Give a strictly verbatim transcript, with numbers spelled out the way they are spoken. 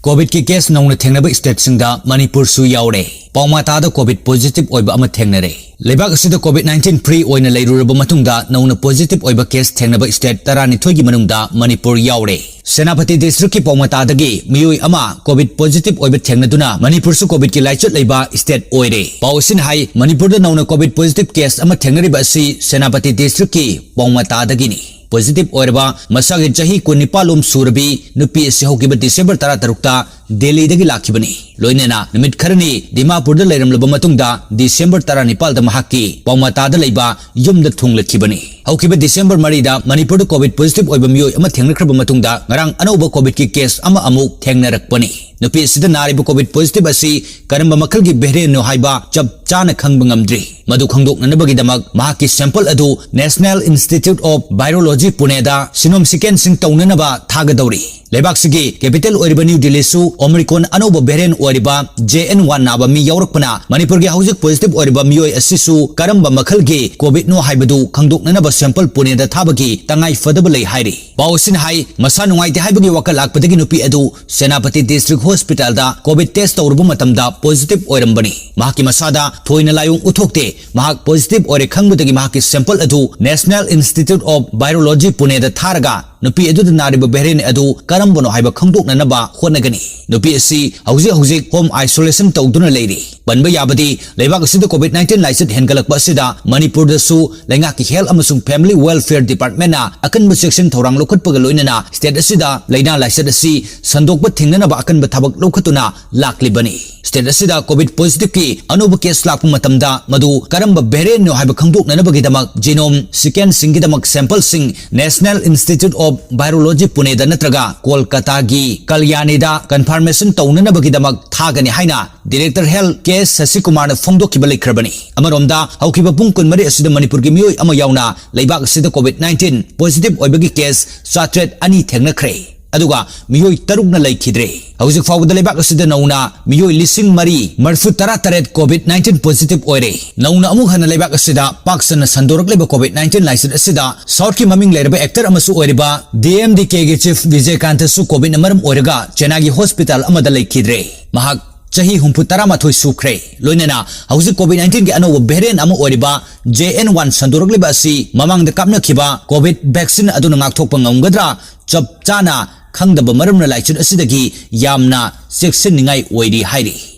ꯀꯣꯚꯤꯗꯀꯤ case ꯅꯧꯅ ꯊꯦꯡꯅꯕ ꯁ꯭ꯇꯦꯠꯁꯤꯡꯗ ꯃꯅꯤꯄꯨꯔꯁꯨ ꯌꯥꯎꯔꯦ꯫ ꯄꯥꯎꯃꯥꯇꯥꯗ ꯀꯣꯚꯤꯗ ꯄꯣꯖꯤꯇꯤꯚ ꯑꯣꯏꯕ ꯑꯃ ꯊꯦꯡꯅꯔꯦ꯫ ꯂꯩꯕꯥꯛ ꯑꯁꯤꯗ ꯀꯣꯚꯤꯗ ꯅꯥꯏꯟꯇꯤꯟ ꯐ꯭ꯔꯤ ꯑꯣꯏꯅ ꯂꯩꯔꯨꯔꯕ ꯃꯇꯨꯡꯗ ꯅꯧꯅ ꯄꯣꯖꯤꯇꯤꯚ ꯑꯣꯏꯕ ꯀꯦꯁ ꯊꯦꯡꯅꯕ ꯁ꯭ꯇꯦꯠ ꯇꯔꯥꯅꯤꯊꯣꯏꯒꯤ ꯃꯅꯨꯡꯗ ꯃꯅꯤꯄꯨꯔ ꯌꯥꯎꯔꯦ꯫ ꯁꯦꯅꯥꯄꯇꯤ ꯗꯤꯁꯇ꯭ꯔꯤꯛꯀꯤ ꯄꯥꯎꯃꯥꯇꯥꯗꯒꯤ ꯃꯤꯑꯣꯏ ꯑꯃ ꯀꯣꯚꯤꯗ ꯄꯣꯖꯤꯇꯤꯚ ꯑꯣꯏꯕ ꯊꯦꯡꯅꯗꯨꯅ ꯃꯅꯤꯄꯨꯔꯁꯨ ꯀꯣꯚꯤꯗꯀꯤ ꯂꯥꯏꯆꯠ ꯂꯩꯕ ꯁ꯭ꯇꯦꯠ ꯑꯣꯏꯔꯦ꯫ ꯄꯥꯎ ꯑꯁꯤꯅ ꯍꯥꯏ, ꯃꯅꯤꯄꯨꯔꯗ ꯅꯧꯅ ꯀꯣꯚꯤꯗ ꯄꯣꯖꯤꯇꯤꯚ ꯀꯦꯁ ꯑꯃ ꯊꯦꯡꯅꯔꯤꯕ ꯑꯁꯤ ꯁꯦꯅꯥꯄꯇꯤ ꯗꯤꯁꯇ꯭ꯔꯤꯛꯀꯤ ꯄꯥꯎꯃꯥꯇꯥꯗꯒꯤꯅꯤ꯫ ꯄꯣꯖꯤꯇꯤꯚ ꯑꯣꯏꯔꯕ ꯃꯁꯥꯒꯤ ꯆꯍꯤ ꯀꯨꯟꯅꯤꯄꯥꯜ ꯂꯣꯝ ꯁꯨꯔꯕꯤ ꯅꯨꯄꯤ ꯑꯁꯤ ꯍꯧꯈꯤꯕ ꯗꯤꯁꯦꯝꯕꯔ ꯇꯔꯥꯇꯔꯨꯛꯇ ꯗꯦꯜꯂꯤꯗꯒꯤ ꯂꯥꯛꯈꯤꯕꯅꯤ꯫ ꯂꯣꯏꯅꯅ ꯅꯨꯃꯤꯠ ꯈꯔꯅꯤ ꯗꯤꯃꯥꯄꯨꯔꯗ ꯂꯩꯔꯝꯂꯕ ꯃꯇꯨꯡꯗ ꯗꯤꯁꯦꯝꯕꯔ ꯇꯔꯥꯅꯤꯄꯥꯜꯗ ꯃꯍꯥꯛꯀꯤ ꯄꯥꯎꯃꯥꯇꯥꯗ ꯂꯩꯕ ꯌꯨꯝꯗ ꯊꯨꯡꯂꯈꯤꯕꯅꯤ꯫ ꯍꯧꯈꯤꯕ ꯗꯤꯁꯦꯝꯕꯔ ꯃꯔꯤꯗ ꯃꯅꯤꯄꯨꯔꯗ ꯀꯣꯚꯤꯗ ꯄꯣꯖꯤꯇꯤꯚ ꯑꯣꯏꯕ ꯃꯤꯑꯣꯏ ꯑꯃ ꯊꯦꯡꯅꯈ꯭ꯔꯕ ꯃꯇꯨꯡꯗ ꯉꯔꯥꯡ ꯑꯅꯧꯕ ꯀꯣꯚꯤꯗꯀꯤ ꯀꯦꯁ ꯑꯃ ꯑꯃꯨꯛ ꯊꯦꯡꯅꯔꯛꯄꯅꯤ꯫ ꯅꯨꯄꯤ ꯑꯁꯤꯗ ꯅꯥꯔꯤꯕ ꯀꯣꯚꯤꯗ ꯄꯣꯖꯤꯇꯤꯚ ꯑꯁꯤ ꯀꯔꯝꯕ ꯃꯈꯜꯒꯤ ꯚꯦꯔꯤꯌꯦꯟꯠꯅꯣ ꯍꯥꯏꯕ ꯆꯞ ꯆꯥꯅ ꯈꯪꯕ ꯉꯝꯗ꯭ꯔꯤ꯫ ꯃꯗꯨ ꯈꯪꯗꯣꯛꯅꯅꯕꯒꯤꯗꯃꯛ ꯃꯍꯥꯛꯀꯤ ꯁꯦꯝꯄꯜ ꯑꯗꯨ National Institute of Virology ꯄꯨꯅꯦꯗ genome sequencing ꯇꯧꯅꯅꯕ ꯊꯥꯒꯗꯧꯔꯤ꯫ ꯂꯩꯕꯥꯛꯁꯤꯒꯤ ꯀꯦꯄꯤꯇꯦꯜ ꯑꯣꯏꯔꯤꯕ ꯅ꯭ꯌꯨ ꯗꯤꯜꯂꯤꯁꯨ ꯑꯣꯃꯤꯀ꯭ꯔꯣꯟ ꯑꯅꯧꯕ ꯚꯦꯔꯤꯌꯦꯟꯠ ꯑꯣꯏꯔꯤꯕ J N one ꯅꯥꯕ ꯃꯤ ꯌꯥꯎꯔꯛꯄꯅ ꯃꯅꯤꯄꯨꯔꯒꯤ ꯍꯧꯖꯤꯛ ꯄꯣꯖꯤꯇꯤꯚ ꯑꯣꯏꯔꯤꯕ ꯃꯤꯑꯣꯏ ꯑꯁꯤꯁꯨ ꯀꯔꯝꯕ ꯃꯈꯜꯒꯤ ꯀꯣꯚꯤꯗꯅꯣ ꯍꯥꯏꯕꯗꯨ ꯈꯪꯗꯣꯛꯅꯅꯕ ꯁꯦꯝꯄꯜ ꯄꯨꯅꯦꯗ ꯊꯥꯕꯒꯤ ꯇꯉꯥꯏ ꯐꯗꯕ ꯂꯩ ꯍꯥꯏꯔꯤ꯫ ꯄꯥꯎ ꯑꯁꯤꯅ ꯍꯥꯏ, ꯃꯁꯥ ꯅꯨꯡꯉꯥꯏꯇꯦ ꯍꯥꯏꯕꯒꯤ ꯋꯥꯈꯜ ꯂꯥꯛꯄꯗꯒꯤ ꯅꯨꯄꯤ ꯑꯗꯨ ꯁꯦꯅꯥꯄꯇꯤ ꯗꯤꯁꯇ꯭ꯔꯤꯛ ꯍꯣꯁꯄꯤꯇꯥꯜꯗ ꯀꯣꯚꯤꯗ ꯇꯦꯁ ꯇꯧꯔꯨꯕ ꯃꯇꯝꯗ ꯄꯣꯖꯤꯇꯤꯚ ꯑꯣꯏꯔꯝꯕꯅꯤ꯫ ꯃꯍꯥꯛꯀꯤ ꯃꯁꯥꯗ ꯊꯣꯏꯅ ꯂꯥꯏꯑꯣꯡ ꯎꯠꯊꯣꯛꯇꯦ꯫ ꯃꯍꯥꯛ ꯄꯣꯖꯤꯇꯤꯚ ꯑꯣꯏꯔꯦ ꯈꯪꯕꯗꯒꯤ ꯃꯍꯥꯛꯀꯤ ꯁꯦꯝꯄꯜ ꯑꯗꯨ National Institute of Virology ꯄꯨꯅꯦꯗ ꯊꯥꯔꯒ ꯅꯨꯄꯤ ꯑꯗꯨꯗ ꯅꯥꯔꯤꯕ ꯚꯦꯔꯤꯌꯦꯟꯠ ꯑꯗꯨ ꯀꯔꯝꯕꯅꯣ ꯍꯥꯏꯕ ꯈꯪꯗꯣꯛꯅꯅꯕ ꯍꯣꯠꯅꯒꯅꯤ꯫ ꯅꯨꯄꯤ ꯑꯁꯤ ꯍꯧꯖꯤꯛ ꯍꯧꯖꯤꯛ ꯍꯣꯝ ꯑꯥꯏꯁꯣꯂꯦꯁꯟ ꯇꯧꯗꯨꯅ ꯂꯩꯔꯤ꯫ ꯄꯟꯕ ꯌꯥꯕꯗꯤ, ꯂꯩꯕꯥꯛ ꯑꯁꯤꯗ ꯀꯣꯚꯤꯗ ꯅꯥꯏꯟꯇꯤꯟ ꯂꯥꯏꯆꯠ ꯍꯦꯟꯒꯠꯂꯛꯄ ꯑꯁꯤꯗ ꯃꯅꯤꯄꯨꯔꯗꯁꯨ ꯂꯩꯉꯥꯛꯀꯤ ꯍꯦꯜꯊ ꯑꯃꯁꯨꯡ ꯐꯦꯃꯤꯂꯤ ꯋꯦꯜꯐꯤꯌꯔ ꯗꯤꯄꯥꯔꯠꯃꯦꯟꯠꯅ ꯑꯀꯟꯕ ꯆꯦꯛꯁꯤꯟ ꯊꯧꯔꯥꯡ ꯂꯧꯈꯠꯄꯒ ꯂꯣꯏꯅꯅ ꯁ꯭ꯇꯦꯠ ꯑꯁꯤꯗ ꯂꯥꯏꯅꯥ ꯂꯥꯏꯆꯠ ꯑꯁꯤ ꯁꯟꯗꯣꯛꯄ ꯊꯤꯡꯅꯅꯕ ꯑꯀꯟꯕ ꯊꯕꯛ ꯂꯧꯈꯠꯇꯨꯅ ꯂꯥꯛꯂꯤꯕꯅꯤ꯫ ꯁ꯭ꯇꯦꯠ ꯑꯁꯤꯗ ꯀꯣꯚꯤꯗ ꯄꯣꯖꯤꯇꯤꯚꯀꯤ ꯑꯅꯧꯕ ꯀꯦꯁ ꯂꯥꯛꯄ ꯃꯇꯝꯗ ꯃꯗꯨ ꯀꯔꯝꯕ ꯚꯦꯔꯤꯌꯦꯟꯠꯅꯣ ꯍꯥꯏꯕ ꯈꯪꯗꯣꯛꯅꯅꯕꯒꯤꯗꯃꯛ genome sequencingꯒꯤꯗꯃꯛ ꯁꯦꯝꯄꯜꯁꯤꯡ National Institute of Virology ꯄꯨꯅꯦꯗ ꯅꯠꯇ꯭ꯔꯒ ꯀꯣꯜꯀꯇꯥꯒꯤ ꯀꯜꯌꯥꯅꯤꯗ ꯀꯟꯐꯥꯔꯃꯦꯁꯟ ꯇꯧꯅꯅꯕꯒꯤꯗꯃꯛ ꯊꯥꯒꯅꯤ ꯍꯥꯏꯅ ꯗꯤꯔꯦꯛꯇꯔ ꯍꯦꯜꯊ ꯀꯦ ꯁꯁꯤꯀꯨꯃꯥꯔꯅ ꯐꯣꯡꯗꯣꯛꯈꯤꯕ ꯂꯩꯈ꯭ꯔꯕꯅꯤ꯫ ꯑꯃꯔꯣꯝꯗ, ꯍꯧꯈꯤꯕ ꯄꯨꯡ ꯀꯨꯟꯃꯔꯤ ꯑꯁꯤꯗ ꯃꯅꯤꯄꯨꯔꯒꯤ ꯃꯤꯑꯣꯏ ꯑꯃ ꯌꯥꯎꯅ ꯂꯩꯕꯥꯛ ꯑꯁꯤꯗ ꯀꯣꯚꯤꯗ ꯅꯥꯏꯟꯇꯤꯟ ꯄꯣꯖꯤꯇꯤꯚ ꯑꯣꯏꯕꯒꯤ ꯀꯦꯁ ꯆꯥꯇ꯭ꯔꯦꯠ ꯑꯅꯤ ꯊꯦꯡꯅꯈ꯭ꯔꯦ꯫ ꯑꯗꯨꯒ ꯃꯤꯑꯣꯏ ꯇꯔꯨꯛꯅ ꯂꯩꯈꯤꯗ꯭ꯔꯦ꯫ ꯍꯧꯖꯤꯛ ꯐꯥꯎꯕꯗ ꯂꯩꯕꯥꯛ ꯑꯁꯤꯗ ꯅꯧꯅ ꯃꯤꯑꯣꯏ ꯂꯤꯁꯤꯡ ꯃꯔꯤ ꯃꯔꯤꯐꯨ ꯇꯔꯥ ꯇꯔꯦꯠ COVID nineteen positive ꯑꯣꯏꯔꯦ꯫ ꯅꯧꯅ ꯑꯃꯨꯛ ꯍꯟꯅ ꯂꯩꯕꯥꯛ ꯑꯁꯤꯗ ꯄꯥꯛ ꯁꯟꯅ ꯁꯟꯗꯣꯔꯛꯂꯤꯕ COVID nineteen ꯂꯥꯏꯆꯠ ꯑꯁꯤꯗ Southꯀꯤ ꯃꯃꯤꯡ ꯂꯩꯔꯕ actor ꯑꯃꯁꯨ ꯑꯣꯏꯔꯤꯕ DMDKꯒꯤ chief ꯕꯤꯖꯌꯀꯥꯟꯇꯁꯨ COVIDꯅ ꯃꯔꯝ ꯑꯣꯏꯔꯒ ꯆꯦꯟꯅꯥꯏꯒꯤ hospital ꯑꯃꯗ ꯂꯩꯈꯤꯗ꯭ꯔꯦ꯫ ꯃꯍꯥꯛ ꯆꯍꯤ ꯍꯨꯝꯐꯨ ꯇꯔꯥꯃꯥꯊꯣꯏ ꯁꯨꯈ꯭ꯔꯦ꯫ ꯂꯣꯏꯅꯅ ꯍꯧꯖꯤꯛ COVID nineteenꯒꯤ ꯑꯅꯧꯕ variant ꯑꯃ ꯑꯣꯏꯔꯤꯕ JN one ꯁꯟꯗꯣꯔꯛꯂꯤꯕ ꯑꯁꯤ ꯃꯃꯥꯡꯗ ꯀꯥꯞꯅꯈꯤꯕ COVID vaccine ꯑꯗꯨꯅ ꯉꯥꯛꯊꯣꯛꯄ ꯉꯝꯒꯗ꯭ꯔꯥ? ꯆꯞ ꯆꯥꯅ ꯈꯪꯗꯕ ꯃꯔꯝꯅ ꯂꯥꯏꯆꯠ ꯑꯁꯤꯗꯒꯤ ꯌꯥꯝꯅ ꯆꯦꯛꯁꯤꯟꯅꯤꯡꯉꯥꯏ ꯑꯣꯏꯔꯤ ꯍꯥꯏꯔꯤ꯫